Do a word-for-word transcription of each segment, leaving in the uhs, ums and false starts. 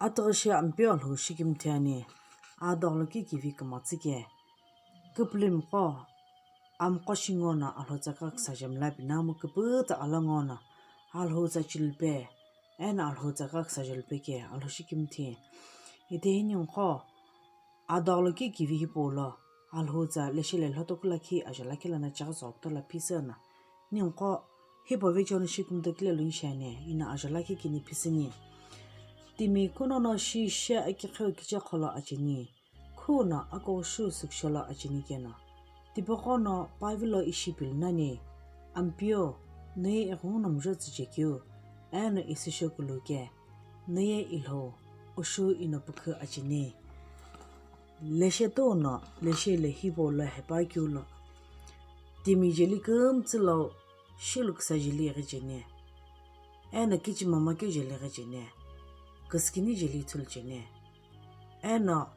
Atughushi Ampeu Alhou shikimthi ani, adoghulo kikivi kümatsü ke. Küpülümiqo, amqo shingo no Alhou tsa kaküsa jemla pinamu küpütsa ala ngo no, Alhou tsa chilpe, eno Alhou tsa kaküsa jilpe ke, Alhou shikimthi. Ite hi ninguqo, adoghulo kikivi hipau lo, Alhou tsa leshe le lhoto kula khi ajo lakhi lono cheghi tsa okto la phisü no. Ninguqo, hipau vecheono shikimthi kile luni shiani, ino ajo lakhi kini phisüni. Timi khunono shi she akiqheu kichekho lo acheni. Khuno akoghishu süküsho lo acheni keno. Tipaqo no pavilo ishi pilu nani. Ampeu, noye ighenguno mujo tsüchekeu, eno isüsho kulu ke. Noye Ilhou, oshu ino pükhu acheni. Leshe tou no, leshe le hipau lo hepa keu lo. Timi jeli kümtsü lo, shilu küsa jeli ighecheni. Eno kichi mama keu jeli ighecheni. Küskini jeli ithulu cheni. Eno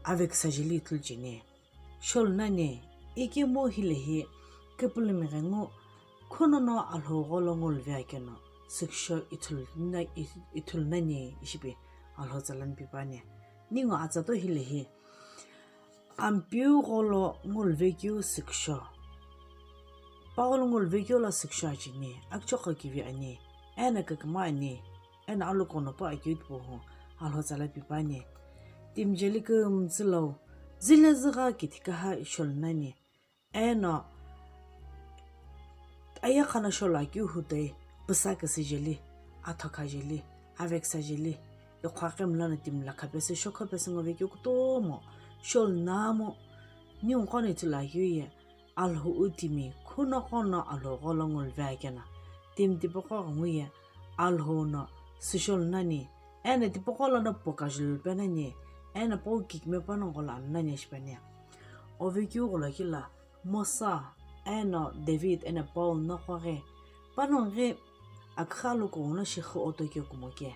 ave küsa jeli ithulu cheni. Sholu nani, ikemu hilehi, küpülümi ghengu, khunono Alhou gholo nguluvea keno, süküsho ithulu na-, i-, ithulu nani ishipi Alhou tsa lani pipani. Ningu atsa to hilehi, Ampeu gholo nguluvekeu süküsho. Pa gholo nguluvekeu lo süküsho acheni, akichekho kivi ani, eno küküma ani, eno alokughuno pu akeu tipau hu, Alhou tsa la pipani. Timi jeli kümtsü lo, zile zügha kithi kaha isholu nani. Eno, ayegha no sholu akeu hu toi, püsa küsü jeli, athokha jeli, ave küsa jeli, iqho akemu lono timi lakha pesü, shokho pesü ngo vekeu kutomo, sholu namu, ninguqo no ithulu akeu ye, Alhou timi, khunoqo no Alhou gholo nguluvea keno, timi tipaqo ghengu ye, Alhou no, süsholu nani, eno tipaqo lono poka julu pe nani, eno pau kikime panongu gholo anu nani shipeni. Ovekeu gholo kila, Mosa, eno David, eno Paul noqo ghi, panongu ghi, aküxü alokughuno shixü oto keu kumo ke.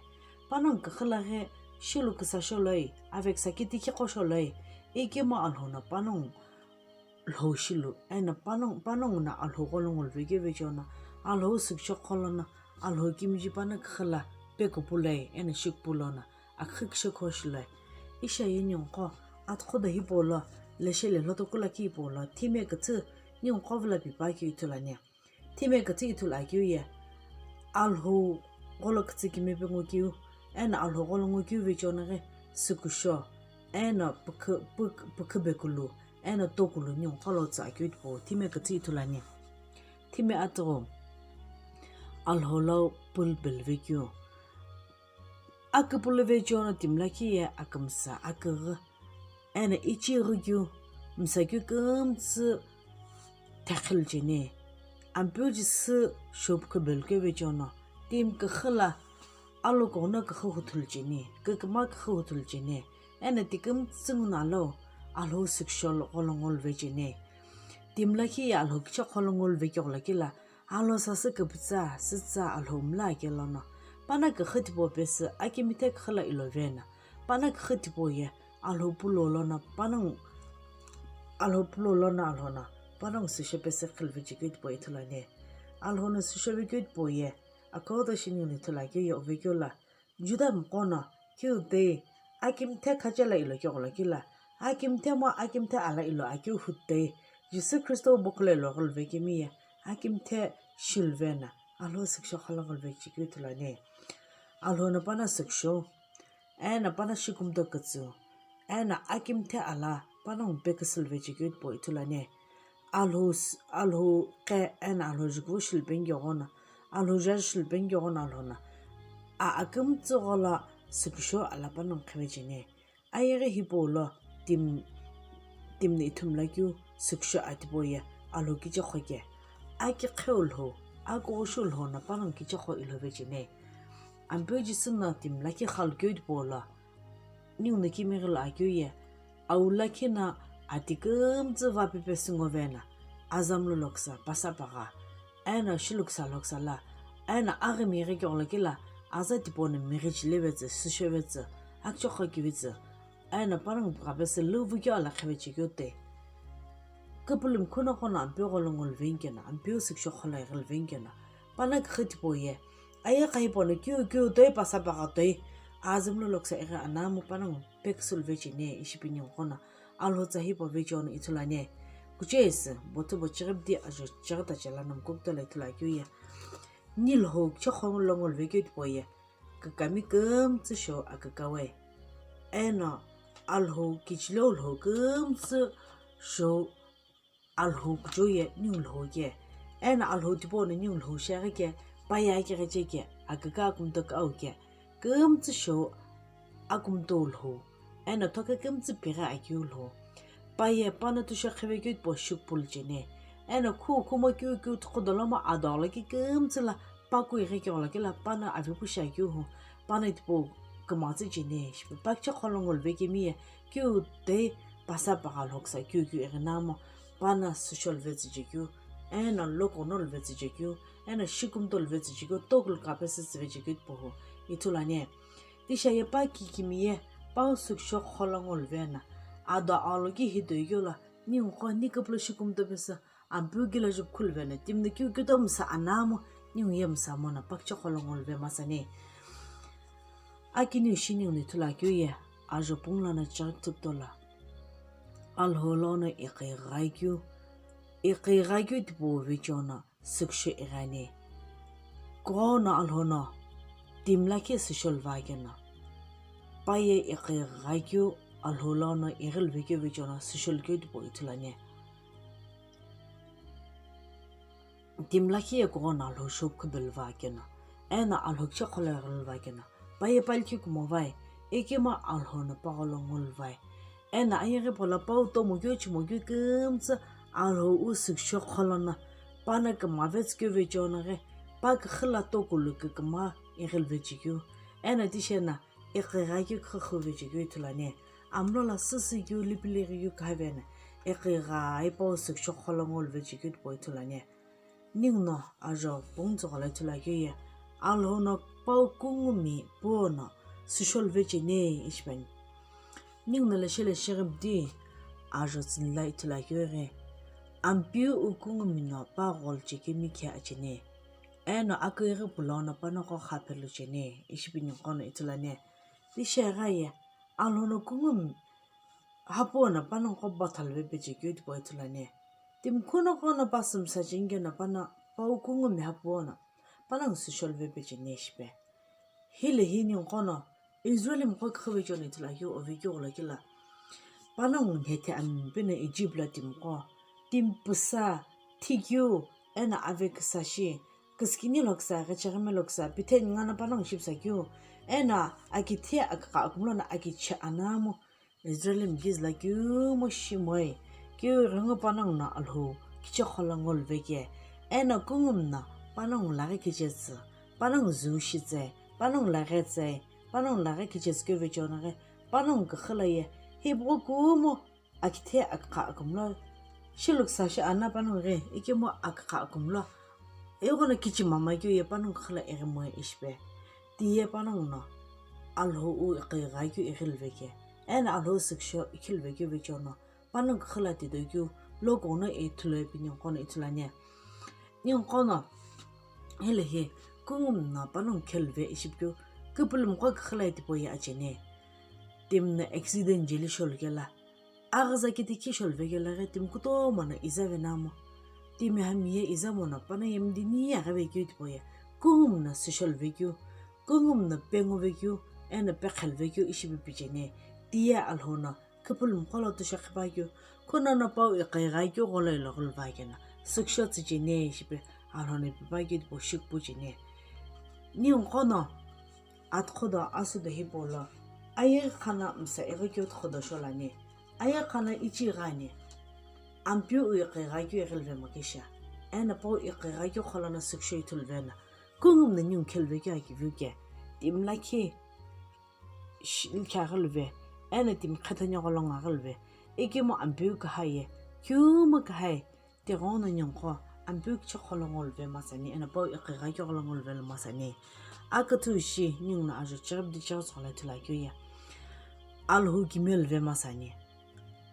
Panongu küxü la ghi, shilu küsa sholoi, ave küsa kitikhiqo sholoi, ikemu Alhou no panongu, Lhou shilu, eno panongu, panongu no Alhou gholo nguluvekeu vecheono, Alhou süküsho qholo no, Alhou kimiji panongu küxü la, pekupuloi, eno shikupuloi no, aküxü kishekho shiloi. Isha ye ninguqo, atughudo hipau lo, leshe le lhoto kula khi hipau lo, thime kütsü, ninguqo vilo pipa keu ithulu ani. Thime kütsü ithulu akeu ye, Alhou gholo kütsü kime pe ngukeu, eno Alhou gholo ngukeu vecheono ghi süküsho, eno pükhu-, pük-, pükhübe kulu, eno tokulu ninguqo lo tsü akeu tipau, thime kütsü ithulu ani. Thime atughu, Alhou lo pulpil vekeu. Aküpülü vecheono timi lakhi ye akümsa aküghü. Eno ichighi keu, msa keu kümtsü thekhilu cheni. Ampeu Jisü shopukhu belu keu vecheono, timi küxü la alokughuno küxü huthulu cheni, küküma küxü huthulu cheni. Eno ti kümtsü nguno alo, Alhou süküsho lo gholo nguluve cheni. Timi lakhi ye Alhou kichekho lo nguluve keu gholo kila, Alhou sasü küpütsa, sütsa Alhou mla ake lono. Panongu küxü tipau pesü, akimithe küxü lo ilove no. Panongu küxü tipau ye, Alhou pulo lono, panongu, Alhou pulo lono Alhou no, panongu süsho pesü khilve chekeu tipau ithulu ani. Alhou no süsho vekeu tipau ye, akhoto shini uni ithulu akeu ye ovekeu lo, Juda miqo no, keu toi, akimithe khacha lo ilo keu gholo kila, akimithe mo akimithe ala ilo akeu hu toi, Jisü Khristo bukhulo ilo ghuluve kemi ye, akimithe shiluve no, Alhou süküsho qholo ghuluve chekeu ithulu ani. Alhou no panongu süküsho, eno panongu shikumto kütsü, eno akimithe ala, panongu peküsülve chekeu tipau ithulu ani. Alhou s-, Alhou qe eno Alhou jukuvu shilu peni keu ghono, Alhou jaji shilu peni keu ghono Alhou no. A akümtsü gholo süküsho ala panongu qhive cheni. Ayeghi hipau lo tim-, timi no ithulu lakeu süküsho ati tipau ye Alhou kichekho ke. Akiqheu Lhou, akoghishu Lhou no panongu kichekho ilove cheni. Ampeu Jisü no timi lakhi xalu keu tipau lo, ninguno kimighi lo akeu ye, awu lakhi no ati kümtsü va pepe sü ngove no, azamlu loksa, pasapagha, eno shilu küsa loksa lo, eno aghi mighi keu gholo kila, aza tipau no mighi chile vetsü, süsho vetsü, akichekho kivetsü, eno panongu gha pesü luvu keu ala qhive chekeu toi. Küpülümi khunoqo no Ampeu gholo nguluve keno, Ampeu süküsho qholo ighuluve keno, panongu küxü tipau ye, ayegha hipau no keu keu toi pasapagha toi, Azümlo loksa ighi anamu panongu peküsü luvecheni ishi pi ninguqo no Alhou tsa hipau vecheo no ithulu ani. Kuchesi bothu bo chighipdi ajo chighita chela no mukuptola ithulu akeu ye. Ni Alhou kichekho lo ngo luvekeu tipau ye kükami kümtsü shou akükawai. Eno Alhou kichileu Alhou kümtsü shou Alhou kuchou ye ningu Alhou ke. Eno Alhou tipau no ningu Alhou shiaghi ke, pa ye akighiche ke, aküka akumto kau ke, kümtsü shou akumto Alhou. Eno thokhe kümtsü pighi akeu Alhou. Pa ye pano tusho qhivekeu tipau shikupulu cheni. Eno khu khumo keu keu tuqudolomo adolo ki kümtsü la pa ku ighi keghola kila pano avipu shiakeu hu. Pano tipau kümatsü cheni. Shipe pa kichekho lo ngo luvekemi ye keu dei pasa pagha lhoksa keu keu ighi namo. Pano süsho luvetsü chekeu, eno lokono luvetsü chekeu, eno shikumto luvetsü chekeu, tokulu kapesü tsüvechekeu tipau hu ithulu ani. Tishi ye pa kikimiye pau süsho qholo ngo luvena. Ado aloki hitoikeu lo ninguqo ni küpülü shikumto pesü Ampeu kila jupu khuluvena. Timi no keu kito msa anamu ningu ye msa mono pa kichekho lo ngo luve masani. Akiniu shi ningu no ithulu akeu ye ajo pungu lono chighi kuthukutola Alhou lono iqighi ghaikeu, iqighi ghaikeu tipau vecheo no süsho ighi ani. Kughou no Alhou no timi lakhi süsho luva keno, pa ye iqighi ghaikeu Alhou lono ighi luvekeu vecheo no süsho lukeu tipau ithulu ani. Timi lakhi ye kughou no Alhou shou khube luva keno, eno Alhou kichekho lo ighi luva keno, pa ye pa likhi kumo vai, ikemu Alhou no pagho lo ngo luvai. Eno ayeghi hipau lo pau tomokeu chimokeu kümtsü Alhou wu süsho qholo no pano kümavetsü keu vecheo no ghi, pa küxü lo tokulu küküma ighi luvechekeu. Eno tishi no iqighi ghaikeu küxü vechekeu ithulu ani. Amlo lo süsü keu lipilüghi keu khavena iqighi ghaipau süsho qholo ngo luvechekeu tipau ithulu ani. Ningu no ajo pungu tsügho lo ithulu akeu ye Alhou no pau kungumi puo no süsho luvecheni ishi pi ani. Ningu no leshe leshe ghipdi ajo tsüni lo ithulu akeu ghi Ampeu wu kungumi no pa gholo chekemi khe acheni. Eno akighi pulo no pano qo kha phelu cheni ishi pi ninguqo no ithulu ani. Tishi ghi ye Alhou no kungumi hapuo no panongu qo batha luve pechekeu tipau ithulu ani. Timi khunoqo no pa sümsa cheni keno pano pau kungumi hapuo no panongu süsho luve pecheni ishi pi. Hile hi ninguqo no Israelmiqo küxü vecheo no ithulu akeu ovekeu gholo kila panongu nhete amipi no Egypt lo timiqo timi pusa, thikeu, eno ave küsa shi, küsükini lo küsa, ghicheghi me lo küsa, pitheni ngano panongu shipüsa keu, eno akithe aküqa akumlo no akiche anamu Israelmi kizu lo keu mo shimoi, keu ighi ngo panongu no Alhou kichekho lo ngo luve ke, eno kungumi no panongu laghi kichetsü, panongu züu shitsü, panongu laghi tsü, panongu laghi kichetsü keu vecheo no ghi, panongu küxü lo ye, hipau kumo akithe aküqa akumlo, shi lo küsa shi ana panongu ghi, ikemu aküqa akumlo, ighono kichimama keu ye panongu küxü lo ighi moi ishi pi. Ti ye panongu no Alhou wu iqighi ghaikeu ighi luve ke, eno Alhou süsho ikhi luve keu vecheo no panongu küxü lo titoikeu lokono ithulu pi ninguqo no ithulu ani. Ninguqo no hile hi kungumi no panongu khe luve ishi pi keu küpülümiqo küxü lo tipau ye acheni. Timi no accident jeli sholu kelo, aghiza kitikhi sholu vekelo ghi timi kutomo no iza venamu. Timi hami ye iza mono pano ye mdini aghi vekeu tipau ye kungumi no süsho luvekeu, kungumi no pengu vekeu, eno pekhe luvekeu ishi pi picheni. Ti ye Alhou no küpülümiqo lo tusho qhipa keu, khunono pau iqighi ghaikeu gholo ilo ghuluva keno süsho tsücheni ishi pi Alhou no ipi pa keu tipau shikupu cheni. Ninguqo no atughudo asudo hipau lo ayeghi kha no msa ighi keu tughudo sholu ani. Ayeghi kha no ichi ighi ani. Ampeu wu iqighi ghaikeu ighi luve mo kishia, eno pau iqighi ghaikeu qholo no süsho ithulu vena. Kungumi no ningu khe luvekeu akiviu ke, timi lakhi shi-, likhi aghi luve, eno timi khethenegho lo ngo aghi luve, ikemu Ampeu küha ye, keu mo küha ye, tighenguno ninguqo Ampeu kichekho lo ngo luve masani, eno pau iqighi ghaikeu lo ngo luve lo masani. Aküthü shi ningu no ajo chighipdi chighi tsügho lo ithulu akeu ye Alhou kimiye luve masani.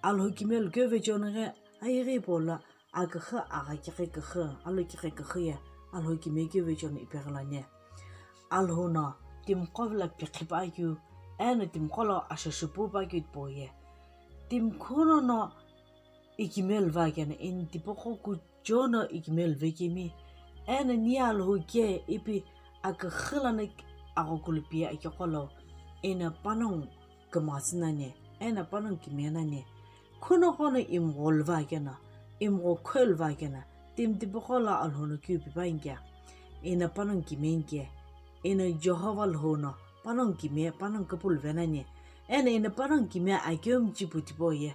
Alhou kimiye lukeu vecheo no ghi ayeghi hipau lo aküxü, agha kighi küxü, alo kighi küxü ye Alhou kimiye keu vecheo no ipeghi lo ani. Alhou no timiqo vilo pikhipuakeu, eno timiqo lo ashashupu puakeu tipau ye. Timi khunono ikimiye luvakena, eno tipaqo kuchono ikimiye luvekemi, eno niye Alhou ke ipi aküxü lono aghokulu pi akeqolo, eno panongu kümtsü nani, eno panongu kimiye nani, khunoqono imgho luvakena, imgho khwe luvakena, timi tipaqo lo Alhou no keu pipuani ke, eno panongu kimiye ani ke, eno Jihova Alhou no panongu kimiye, panongu küpülüve nani, eno eno panongu kimiye akeu michipu tipau ye,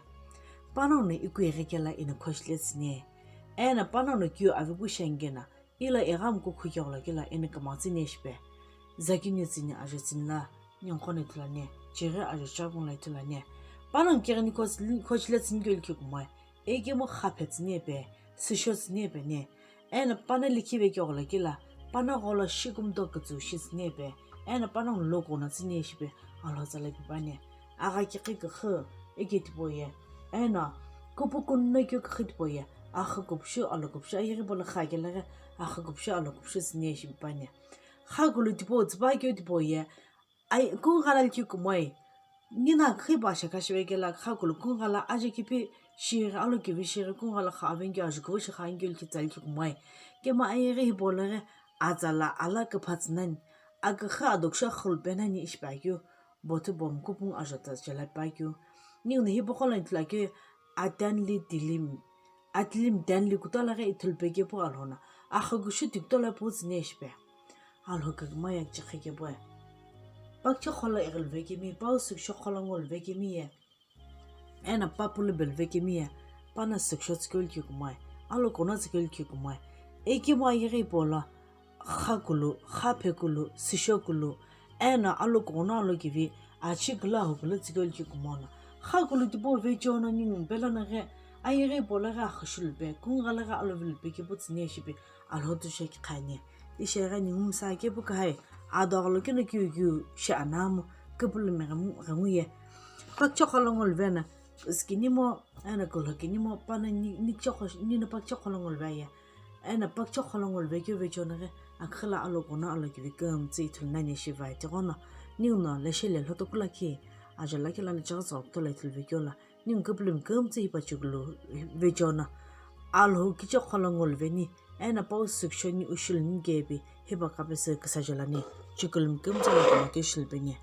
panongu no ikughi kelo eno khoshi letsüni, eno panongu no keu avipu shi ani keno, ilo ighamu kukhu keghulo kelo eno kümtsü ni shipe. Zakini tsüni ajo tsüni lo ninguqo no ithulu ani, chighi ajo chakuni lo ithulu ani. Panongu keghi ni khoshi, khoshi letsüni keu likhi kumoe, ikemu xaphe tsüni pe, süsho tsüni pe ni, eno pano likhive keghulo kelo, pano gholo shikumuto kütsü shi tsüni pe, eno panongu lokuno tsüni shipe, Alhou tsala pipuani. Agha kiqi küxü ike tipau ye, eno kupukuno keu küxü tipau ye, axü kupushu, alo kupushu, ayeghi hipau lo xakeleghi axü kupushu, alo kupushu tsüni shi pipuani. Xakulu tipau tsüpuakeu tipau ye, ai, kungugha lo likhi kumoe, ningu aküxü hipau ashakashive kelo, xakulu kungugha lo ajekipi shighi, alokivi shighi, kungugha lo xavenikeu, ajukuvi shi xanikeu likhi tsa likhi kumoe. Kemu ayeghi hipau lo ghi atsa lo ala küpha tsü nani, aküxü adokusho xulupe nani ishi puakeu, bothu bomu kupungu ajo tsa chela puakeu. Ninguno hipaqo lo ithulu akeu, atenli tilimi, atilimi tenli kutola ghi ithulu pekepu Alhou no, axü kushu tikutola pu tsüni shipe. Alhou kükümgha ye kichekhe kepu. Paküchekho lo ighi luvekemi, pau sükuchekho lo ngo luvekemi ye, eno papulu beluvekemi ye, pano sükucho tsükeu likhi kumoe, alokuno tsükeu likhi kumoe, ikemu ayeghi hipau lo, xakulu, xaphekulu, süshokulu, eno alokuno alokivi, achikulu ahukulu tsükeu likhi kumono. Xakulu tipau vecheono ningu pelono ghi, ayeghi hipau lo ghi axü shulupe, kungugha lo ghi alovi lupe kepu tsüni shipe, Alhou tusho kiqhani. Ishi ghi ningu msa kepu kahai, adoghi lo keno kiu kiu shi anamu, küpülümi ghengu, ghengu ye. Paküchekho lo ngo luve no, sikini mo, eno kulhokini mo, pano ni, ni chekho, ningu paküchekho lo ngo luve ye. Eno paküchekho lo ngo luvekeu vecheono ghi, aküxü lo alokuno alokivi kümtsü ithulu nani shivae tighono, ninguno leshe lelho toku lakhi, ajo lakhi lono chighi tsa kutola ithulu vekeu lo, ningu küpülümi kümtsü hipau chekulu vecheono, Alhou kichekho lo ngo luveni, eno pau sükuchoni ushuluni kepi, hipau kapesü küsajo lani, chekulu mi kümtsü lo kumote shilupeni.